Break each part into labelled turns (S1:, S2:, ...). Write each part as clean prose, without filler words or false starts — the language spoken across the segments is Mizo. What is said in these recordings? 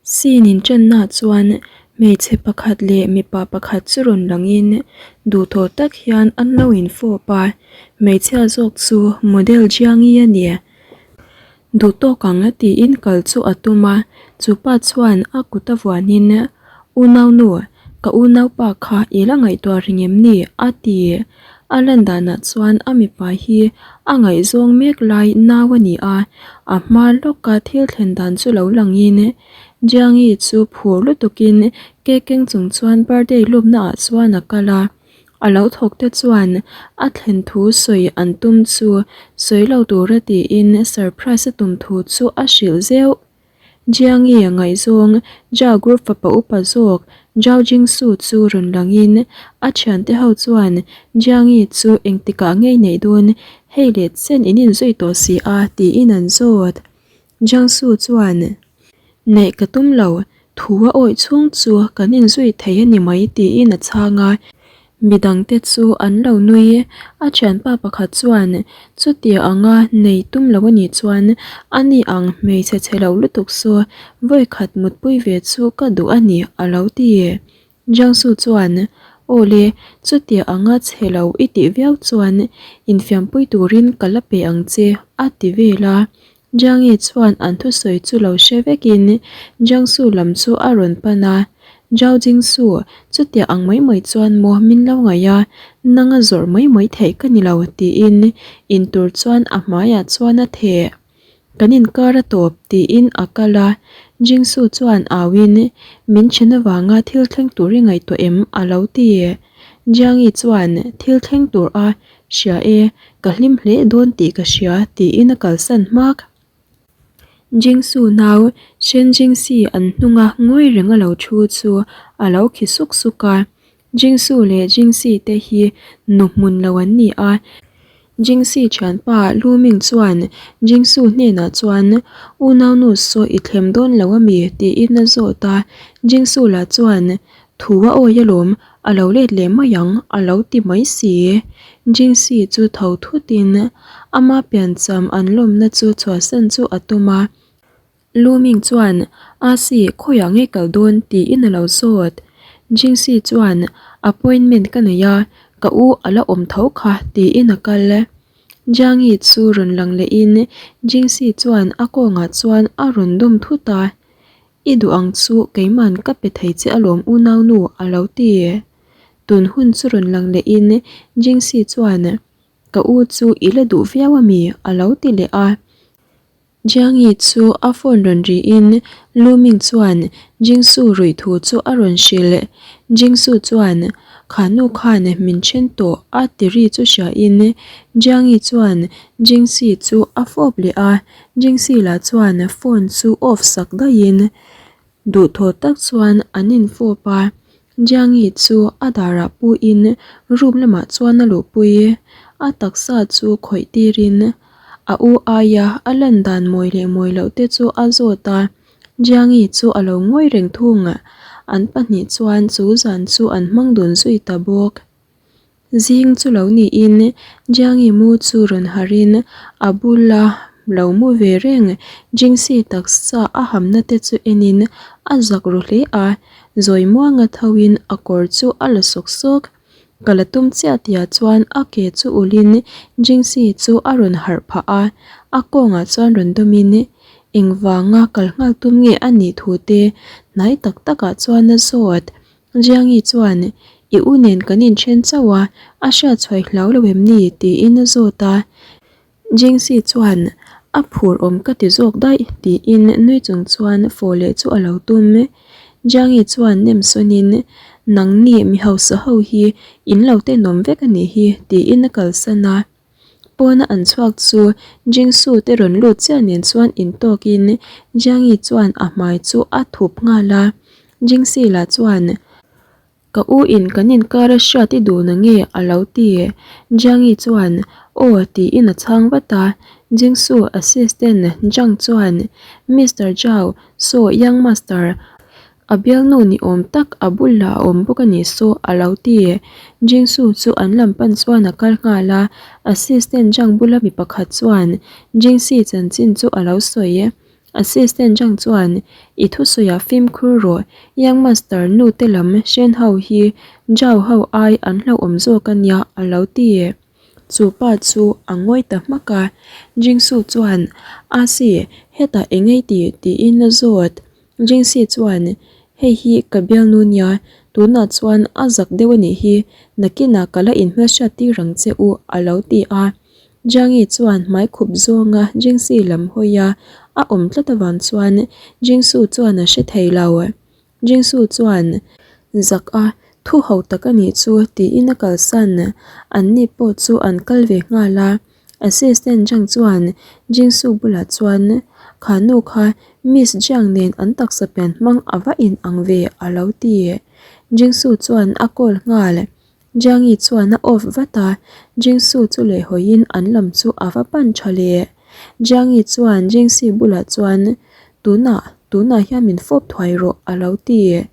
S1: Scene inṭanna chuan hmeichhe pakhat leh mipa pakhat chu rawn langin duhthawh tak hian an lo infawp a, hmeichhia zawk chu model Jiangi a ni. Duh tawk ang tiin kal chu a tum a, chupa chuan a kut a vuanin, Unaunu, ka unaupa kha i la ngaihtuah ring em ni? a ti. A lan danah chuan a mipa hi a ngaihzawng mek lai nau a ni a, a hma lawka thil thlen dan chu lo langin Jiangi chu phur lutukin cake keng chung chuan birthday lawmna ah chuan a kal a. A lo thawk te chuan a thlen thu sawi an tum chu sawi lo tura tiin surprise a tum thu chu a hrilh zeuh. Jiangi ngaihzawng Zhao Group fapa upa zawk Zhao Jingsu chu rawn langin a thiante ho chuan Jiangi chu engtikah ngei neih dawn hei leh chen in inzui tawh si a tiin an zawt. Jiangsu chuan Neih ka tum lo, thu a awih chhung chu kan inzui thei a ni mai tiin a chhang a. Midangte chu an lo nui. A thianpa pakhat chuan chutia anga nei tum lo a nih chuan a ni ang hmeichhe chhe lo lutuk saw vawikhat mutpui ve chu ka duh a ni a lo ti. Jiangsu chuan Aw le, chutia anga chhe lo i tih viau chuan infiampui turin ka la pe ang che a ti vel a. Jiangi chuan an thusawi chu lo hre vekin Jiangsu lam chu a rawn pan a, Zhao Jingsu, chutia ang mai mai chuan maw min lo ngaih a, nanga zawrh mai mai theih ka ni lo tiin in tur chuan a hmaiah chuan a theh. Kan inkar a tawp tiin a kal a, Jingsu chuan auin min then avanga thil thleng tur i ngaihtuah em a lo ti. Jiangi chuan thil thleng tur a Hria e, ka hlim hle dawn tih ka hria, tiin a kalsan hmak. Jingsu nau Shen Jingsi an hnunga ngawi reng a lo thu chu a lo khi suk suk a. Jingsu leh Jingsi te hi nu hmun lo an ni a. Jingsi thianpa Lu Ming chuan Jingsu hnenah chuan, Unaunu saw i thlem dawn lo ami? tiin a zawt a. Jingsu lah chuan, Thu a awi alawm, A lo let leh mai ang, a lo ti mai si. Jingxi chu tho thutin ama piancham an lawmna chu chhuahsan chu a tum a. Lu Ming chuan, A si, khawiah nge kal dawn? tiin a lo zawt. Jingxi chuan, Appointment ka nei a, ka u a la awm tho kha, tiin a kal. Jiangi chu rawn lang lehin Jingxi chuan a kawngah chuan a rawn dawm thut a. I duh ang chu keiman ka pe thei che alawm unaunu a lo ti. Tun hun chu rawn lang lehin Jingxi chuan ka u chu i la duh viau ami a lo ti leh a. Jiangi chu a phone rawn rihin Lu Ming chuan Jingsu ruih thu chu a rawn hrilh. Jingsu chuan kha nu khan min then tawh a ti ri chu hriain Jiangi chuan Jingxi chu a fawp leh a. Jingxi lah chuan phone chu off sak daihin duhthawh tak chuan an infawp a, Jiangi chu a darah puin room lamah chuan a luhpui. A taksa chu khawih tirin a u aia a lan dan mawi leh mawi loh te chu a zawt a, Jiangi chu a lo ngawi reng thung. An pahnih chuan chu zan chu an hmang dun zui ta bawk. Zing chu lo niin Jiangi mu chu rawn harhin a bula lo mu ve reng Jingxi taksa a hamna te chu enin a zak ru hle a, zawi muanga thoin a kawr chu a la sawk sawk. Ka la tum chiah tihah chuan a ke chu ulhin Jingxi chu a rawn harh phah a, a kawngah chuan rawn dawmin engvanga kal nghal tum nge a nih thu te hnai tak takah chuan a zawt. Jiangi chuan, I u nen kan inthen chauh a, a hriat chhuai hlau lo em ni? tiin a zawt a. Jingxi chuan, A phur awm ka ti zawk daih, tiin nui chung chuan fawh leh chu a lo tum. Jiangi chuan nem sawnin, Nangni mi hausa ho hi in lo tenawm vek a nih hi, tiin a kalsan a. Pawna an chhuak chu Jingsu te rawn lut chiah nen chuan intawkin Jiangi chuan a hmai chu a thup nghal a. Jingsi lah chuan, Ka u in kan inkar a hriat i duh na nge? a lo ti. Jiangi chuan, Aw tiin a chhang vat a. Jingsu assistant Zhang chuan, Mister Zhao, saw young master, A bialnu ni awm tak a bulah a awm bawk a nih saw a lo ti. Jingsu chu an lam pan chuan a kal nghal a, assistant Zhang bula mi pakhat chuan Jingsi chanchin chu a lo sawi. Assistant Zhang chuan, I thusawiah fimkhur rawh, Young Master nu te lam Shen ho hi Zhao ho ai an hlauhawm zawk a nia a lo ti. Chu pa chu a ngawi ta hmak a, Jingsu chuan, Asi, hetah engei ti? tiin a zawt. Jingsi chuan, Hei hi ka bialnu nia, tunah chuan a zak deuh a nih hi, nakinah ka la inhmelhriat tir ang che u a lo ti a. Jiangi chuan hmai khup zawnga Jingsi lam hawi a, a awm tlat avang chuan Jingsu chuan a hre thei lo. Jingsu chuan, Zak a, thu ho tak a nih chu tiin a kalsan. Anni pawh chu an kal ve nghal a. Assistant Zhang chuan Jingsu bulah chuan, Kha nu kha Miss Jiang nen an taksa pian hmang a va in ang ve a lo ti. Jingsu chuan a call nghal. Jiangi chuan a off vat a, Jingsu chu lehhawiin an lam chu a va pan tha leh. Jiangi chuan Jingsi bulah chuan, Tunah, tunah hian min fawp thuai rawh a lo ti.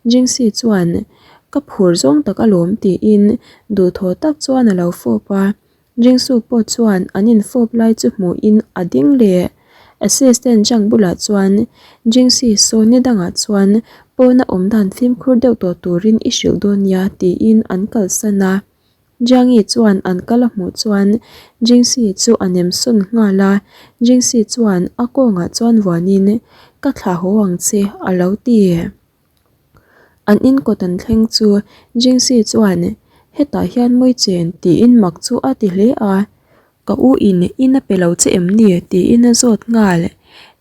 S1: Jingsi chuan, Ka phur zawng tak alawm tiin duhthawh tak chuan a lo fawp a. Jingsu pawh chuan an infawp lai chu hmuhin a ding leh. Assistant Zhang bulah chuan Jingsi saw ni dangah chuan pawna awm dan fimkhur deuh tawh turin i hrilh dawn nia tiin an kalsan a. Jiangi chuan an kal a hmuh chuan Jingsi chu a nem sawn nghal a, Jingsi chuan a kawngah chuan vuanin Ka thlah haw ang che a lo ti. An in kawt an thleng chu Jingsi chuan hetah hian mawi chen tiin mak chu a ti hle a, ka u in in a pe lo che em ni tiin a zawt nghal.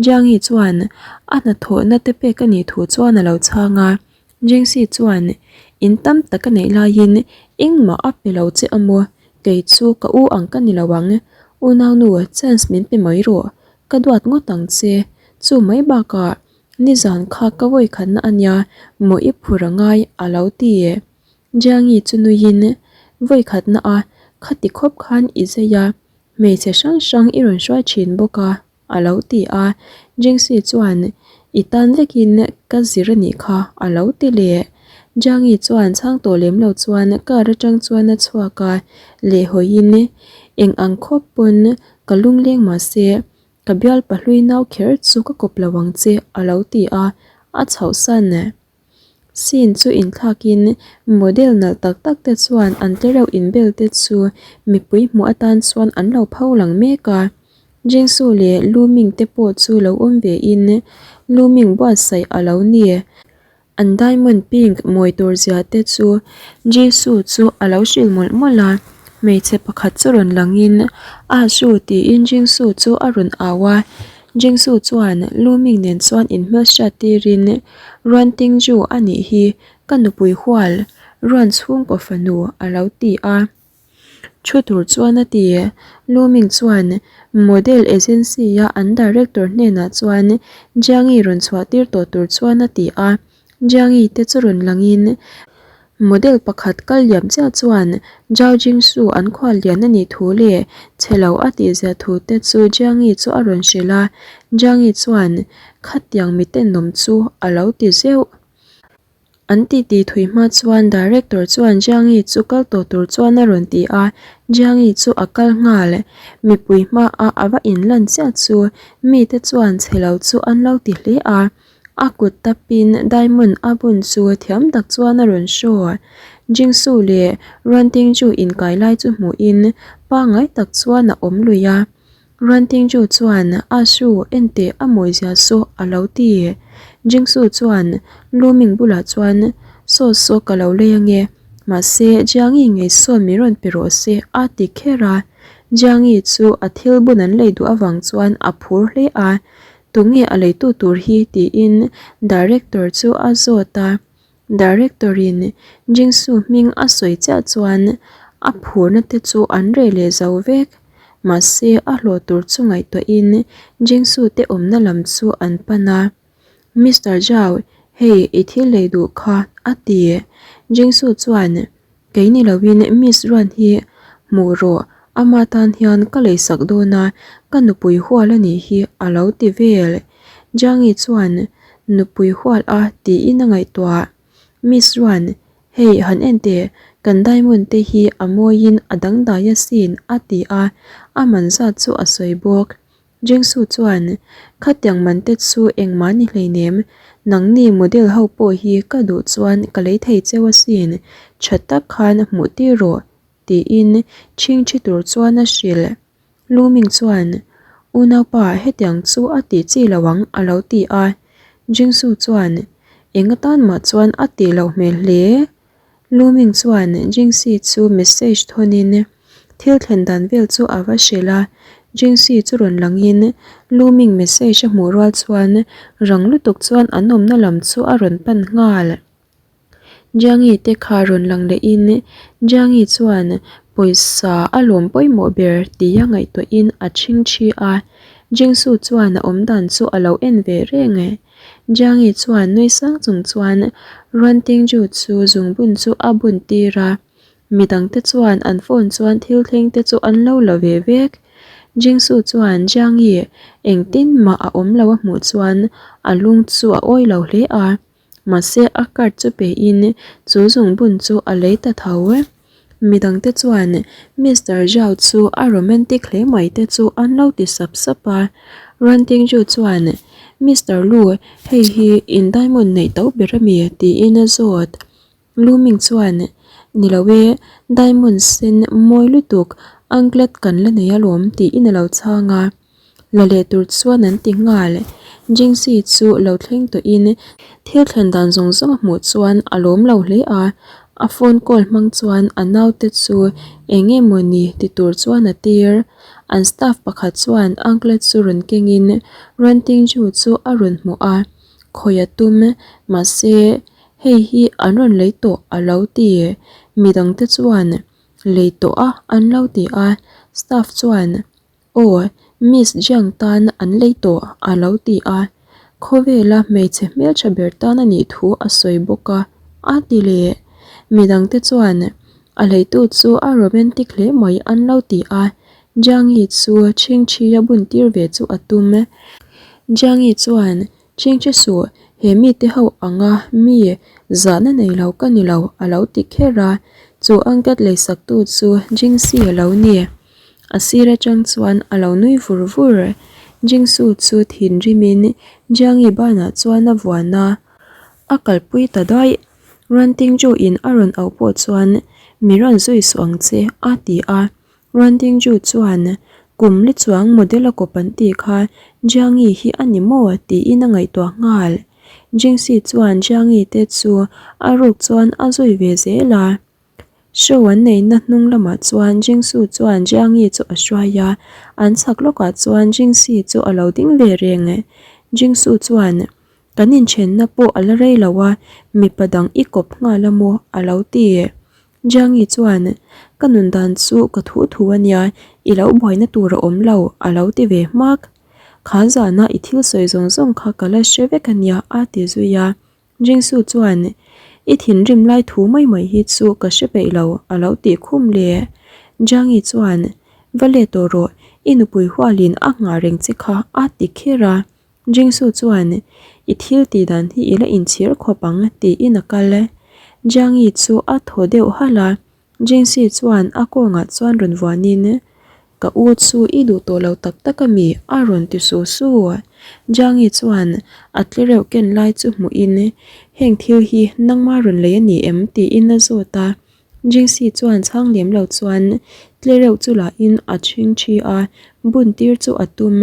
S1: Jiangi chuan a hnathawhna te pek a nih thu chuan a lo chhang a, Jingsi chuan in tam tak a neih laiin engmah a pe lo che a maw, kei chu ka u ang ka ni lo ang, unaunu chance min pe mai rawh, ka duat ngawt ang che, chu mai bakah Nizan kha ka vawi khatna a nia, maw i phur a ngai a lo ti. Jiangi chu nuiin, Vawi khatna a, khati khawp khan i zai a, hmeichhe hrang hrang i rawn hruai thin bawk a, a lo ti a. Jingxi chuan, I tan vekin ka zir a nih kha, a lo ti leh. Jiangi chuan chhang tawh lem lo chuan car atang chuan a chhuak a, lehhawiin, Eng ang khawp pawn ka lungleng mahse, Ka bial pahlui nau kher chu ka kawp lo ang che a lo ti a, a chhoh san. Scene chu inthlakin model nalh tak tak te chuan an tlereuh inbel te chu mipui hmuh atan chuan an lo pho lang mek a. Jingsu leh Lu Ming te pawh chu lo awm ve in Lu Ming buatsaih a lo ni. An diamond pink mawi tur zia te chu Jisoo chu a lo hrilh mawlh mawlh a, hmeichhe pakhat chu rawn langin Ah Shu tiin Jisoo chu a rawn au a, Jisoo chuan Lu Ming nen chuan inhmelhriat tirin Ruan Tingju a nih hi ka nupui hual Ruan chhungkaw fanu a lo ti a. Thu tur chuan a ti. Lu Ming chuan Model Agency-a an director hnenah chuan Jiangi rawn chhuah tir tawh tur chuan a ti a. Jiangi te chu rawn langin model pakhat kal liam chiah chuan Zhao Jingsu an khual lian a nih thu leh chhe lo a tih ziah thu te chu Jiangi chu a rawn hrilh a. Jiangi chuan khatiang mitenawm chu a lo ti zeuh. An titi thui hma chuan Director chuan Jiangi chu kal tawh tur chuan a rawn ti a, Jiangi chu a kal nghal. Mipui hmaah a va inlan chiah chu mite chuan chhe lo chu an lo ti hle a, a kut tapin diamond a bun chu thiam tak chuan a rawn show. Jingsu leh Ruantingju inkai lai chu hmuhin pangngai tak chuan a awm lui a. Ruantingju chuan, A su, enteh a mawizia saw a lo ti. Jingsu chuan Lu Ming bulah chuan, Saw saw ka lo lei ange, mahse Jiangi ngei sawn min rawn pe rawh se a ti kher a. Jiangi chu a thil bun an lei duh avang chuan a phur hle a, Tunge a leitu tur hi? tiin director chu a zawt a. Director-in Jingsu hming a sawi chiah chuan a phurna te chu an reh leh zo vek. Mahse, a hlawh tur chu ngaihtuahin Jingsu te awmna lam chu an pan a. Mister Zhao, hei i thil lei duh kha, a ti. Jingsu chuan, Kei ni loin Miss Ruan hi hmuh rawh, ama tan hian ka leisak dawn a, ka nupui hual a nih hi a lo ti vel. Jiangi chuan nupui hual a tiin a ngaihtuah. Miss Ruan, hei han en teh, kan diamond te hi a mawiin a dangdai asin a ti a, a man zat chu a sawi bawk. Jengsu chuan, Khatiang man te chu engmah ni hleinem, nangni model ho pawh hi ka duh chuan ka lei thei cheu asin, tha tak khan hmuh tir rawh, tiin chhingchhi tur chuan a hrilh. Luming chuan, Unaupa, hetiang chu a tih chi lo ang, a lo ti a. Jingsu chuan, Eng atan mah chuan a tih loh hmel hle. Luming chuan Jingsi chu message thawnin thil thlen dan vel chu a va hrilh a. Jingsi chu rawn langin Luming message a hmuh rual chuan rang lutuk chuan an awmna lam chu a rawn pan nghal. Jiangi te kha rawn lang lehin Jiangi chuan pawisa a lawm pawimawh ber tia ngaihtuahin a chhing thi a, Jingsu chuan a awmdan chu a lo en ve reng e. Jiangi chuan nui sang chung chuan Ruan Tingju chu zungbun chu a bun tir a, midangte chuan an phone chuan thil thleng te chu an lo la ve vek. Jingsu chuan Jiangi engtin mah a awm lo a hmuh chuan a lung chu a awi lo hle a. Mahse a card chu pe in chu zungbun chu a lei ta tho e. Midangte chuan Mister Zhao chu a romantic hle mai te chu an lo ti sap sap a. Ruan Tingju chuan Mister Lu hei hi in diamond neih to ber a mi tiin a zawt. Lu Ming chuan Ni lo e, diamond sen mawi lutuk anklet kan la nei alawm tiin a lo chhang a. La leh tur chuan an ti nghal. Jingxi chu lo thleng tawhin thil thlen dan zawng zawng a hmuh chuan a lawm lo hle a, a phone call hmang chuan a naute chu eng nge mawni ti tur chuan a tir. An staff pakhat chuan anklet chu rawn kengin Ruan Tingju chu a rawn hmuh a, khawi a tum mahse hei hi an rawn lei tawh a lo ti. Midangte chuan lei tawh a an lo ti a, staff chuan Aw, Miss Jiang tan an lei tawh, a lo ti a. Khawvela hmeichhe hmeltha ber tan a nih thu a sawi bawk a, a ti leh. Midangte chuan a leitu chu a romantic hle mai an lo ti a. Jiangi chu chhingchhia bun tir ve chu a tum. Jiangi chuan Chhingchhe suh, he mite ho anga mi zahna nei lo ka ni lo, a lo ti kher a. Chu angkat leisaktu chu Jingxi a lo ni. A sir atang chuan a lo nui vur vur. Jingsu chu thinrimin Jiangi banah chuan a vuan a, a kalpui ta daih. Ruan Tingju in a rawn auh pawh chuan mi rawn zui suh ang che a ti a. Ruan Tingju chuan kum li chuang model a kawp an tih kha Jiangi hi a ni maw tiin a ngaihtuah nghal. Jingxi chuan Jiangi te chu a ruk chuan a zui ve zel a. Show an neihna hnung lamah chuan Jingsu chuan Jiangi chu a hruai a, an chhak lawkah chuan Jingxi chu a lo ding ve reng. Jingsu chuan, Kan inthenna pawh a la rei lo a, mipa dang i kawp nghal a maw? a lo ti. Jiangi chuan, Ka nun dan chu ka thu thu a nia, i lo buaina tur a awm lo, a lo ti ve hmak. Kha zana i thil sawi zawng zawng kha ka la hre vek a nia, a ti zui a. Jingsu chuan, I thinrim lai thu mai mai hi chu ka hre peih lo, a lo tih khum le. Jiangi chuan, Va let tawh rawh, i nupui hualin a nghah reng che kha, a ti kher a. Jingsu chuan, I thil tih dan hi i la inchhir khawp ang, tiin a kal. Jiangi chu a thaw deuh halh a. Jingxi chuan a kawngah chuan rawn vuanin, Ka u chu i duh tawh lo tak tak a mi? a rawn ti su su. Jiangi chuan a tlereuh ken lai chu hmuhin, Heng thil hi nangma rawn lei a ni em? tiin a zawt a. Jingxi chuan chhang lem lo chuan tlereuh chu lahin a chhing thi a, bun tir chu a tum.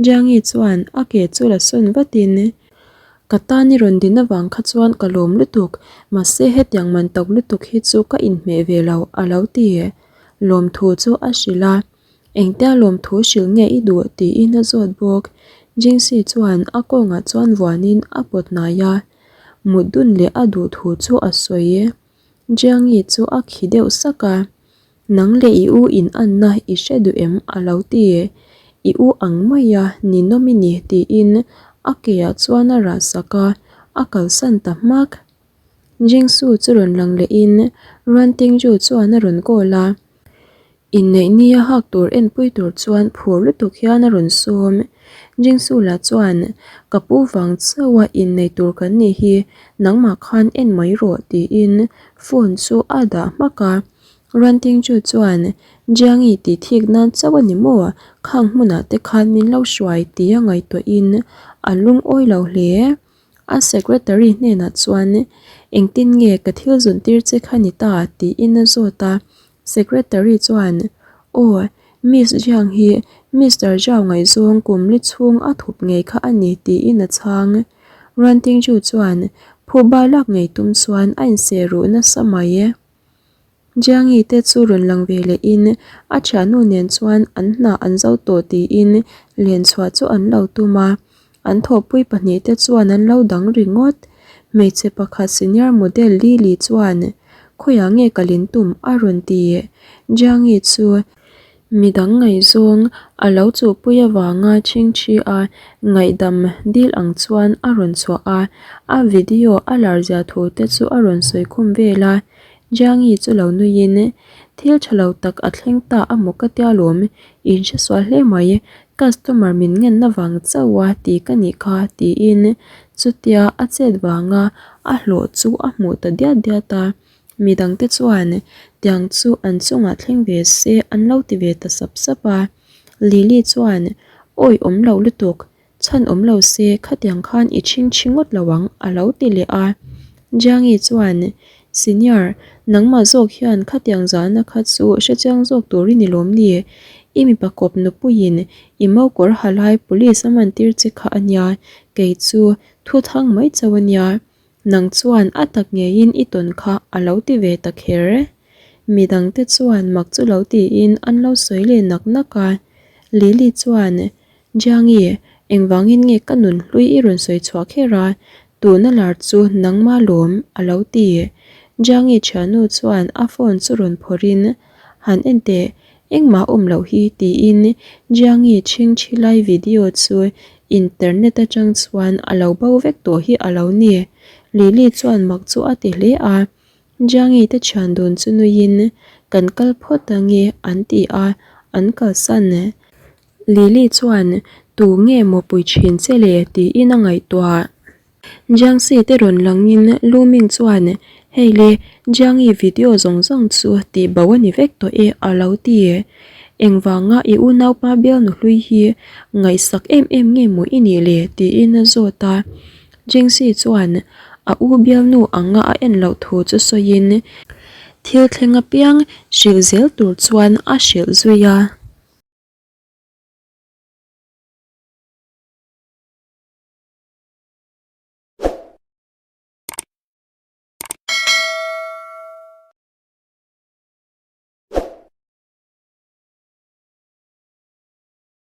S1: Jiangi chuan a ke chu la sawn vatin, Ka tan i rawn din avang kha chuan ka lawm lutuk, mahse hetiang man tawk lutuk hi chu ka inhmeh ve lo, a lo ti. Lawmthu chu a hrilh a, Engtia lawmthu hrilh nge i duh? tiin a zawt bawk. Jingxi chuan a kawngah chuan vuanin a pawt hnai a, mut dun leh a duh thu chu a sawi. Jiangi chu a khi deuh sak a. Nang leh i u in anna i hre duh em? a lo ti. I u ang mai a, ninawm i ni tiin a keah chuan a rah sak a, a kalsan ta hmak. Jingsu chu rawn lang lehin Ruan Tingju chuan a rawn call a. Inneih nia hak tur enpui tur chuan phur lutuk hian a rawn sawm. Jingsu lah chuan, Ka pu vang chauha innei tur kan nih hi, nangmah khan en mai rawh tiin phone chu a dah hmak a. Ruantingchu chuan, Jiangi tih thik nan chauh a ni maw? Khang hmunah te khan min lo hruai tia ngaihtuahin a lungawi lo hle. A secretary hnenah chuan, Engtin nge ka thil zun tir che kha ni ta? tiin a zawt a. Secretary chuan, Aw, Miss Jiang hi Mister Zhao ngaihzawng kum li chhung a thup ngei kha a ni tiin a chhang. Ruantingchu chuan phuba lak ngei tum chuan a inseh ruh nasa mai e. Jiangi te chu rawn lang ve leh in a thiannu nen chuan an hna an zo tawh tiin len chhuah chu an lo tum a, an thawhpui pahnih te chuan an lo dang ringawt. Hmeichhe pakhat senior model Lily chuan khawiah nge ka lin tum a rawn ti. Jiangi chu. Midang ngaihzawng a lo chuhpui avanga chhingchhi a ngaihdam dil ang chuan a rawn chhuah a, a video a lar zia thu te chu a rawn sawi khum vel a. Jiangi chu lo nuiin, Thil tha lo tak a thleng ta a maw ka tia lawm, in hre sual hle mai, customer min ngenna vang chauh a ti ka nih kha tiin chutia a chet vanga a hlawh chu a hmuh ta diat diat a. Midangte chuan tiang chu an chungah thleng ve se an lo ti ve ta sap sap a. Lily chuan, Awi awm lo lutuk, chhan awm lo se khatiang khan i chhing chhi ngawt lo ang a lo ti leh a. Jiangi chuan, Senior, nangmah zawk hian khatiang zahna kha chu hrechiang zawk tur i ni lawm ni? I mipa kawp nupuiin i mokawr ha lai police a man tir che kha a nia, kei chu thu thang mai chauh a nia. Nang chuan a tak ngeiin i tawn kha a lo ti ve ta kher. Midangte chuan mak chu lo tiin an lo sawi leh nak nak a. Lily chuan, Jiangi, engvangin nge ka nun hlui i rawn sawi chhuah kher a? Tuna lar chu nangma lawm, a lo ti. Jiangi thiannu chuan a phone chu rawn phawrhin, Han en teh, Engmah awm loh hi tiin Jiangi chhingchhi lai video chu internet atang chuan a lo bo vek tawh hi a lo ni. Lily chuan mak chu a ti hle a, Jiangi te thian dun chu nuiin kan kal phawt ange an ti a, an kalsan. Lily chuan tu nge maw pui thin che le tiin a ngaihtuah. Jiangxi te rawn langin Lu Ming chuan, Hei le, Jiangyi video zawng zawng chu tih bo a ni vek tawh e a lo ti. Engvanga i unaupa bialnu hlui hi ngaihsak em em nge maw i nih le? tiin a zawt a. Jiangxi chuan a u bialnu anga a en loh thu chu sawiin thil thleng apiang hrilh zel tur chuan a hrilh zui a.